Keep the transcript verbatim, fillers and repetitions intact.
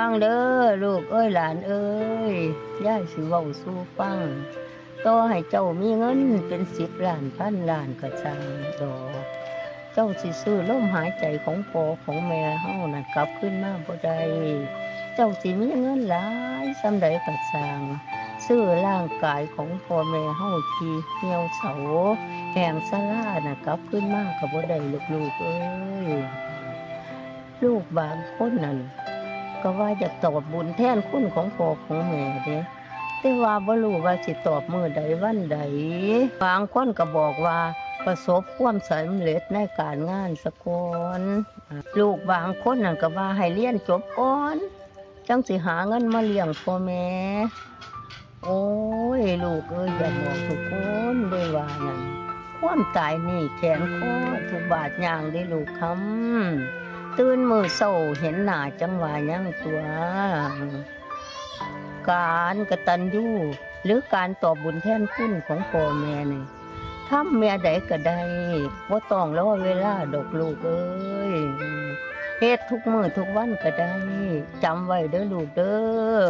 ฟังเด้อลูกเอ้ยหลานเอ้ย ยายสิเว้าสู่ฟัง ต่อให้เจ้ามีเงินเป็นสิบล้านพันล้านก็ช่างดอก เจ้าสิซื้อลมหายใจของพ่อของแม่เฮานั่นกลับคืนมาบ่ได้ เจ้าสิมีเงินหลายส่ำใดก็ช่าง ซื้อร่างกายของพ่อแม่เฮาที่เหี่ยวเฉา แห้งชราน่ะกลับคืนมาก็บ่ได้ลูกๆเอ้ย ลูกบางคนนั่นก็ว่าอยากตอบบุญแทนคุณของพ่อของแม่เด้ แต่ว่าบ่รู้ว่าสิตอบมื้อใดวันใด บางคนก็บอกว่าประสบความสำเร็จในการงานซะก่อน ลูกบางคนนั่นก็ว่าให้เรียนจบก่อน จั่งสิหาเงินมาเลี้ยงพ่อแม่ โอ้ย ลูกเอ้ย อย่าบอกทุกคนเด้อว่านั่น ความตายนี่แขนคอทุกบาทย่างเด้อลูกคำ ตื่นมื้อเช้าเห็นหน้าจั่งว่ายังตั่ว การกตัญญู หรือการตอบบุญแทนคุณของพ่อแม่นี่ ทำเมื่อใดก็ได้ บ่ต้องรอเวลาดอกลูกเอ้ย เฮ็ดทุกมื้อทุกวันก็ได้ จำไว้เด้อลูกเด้อ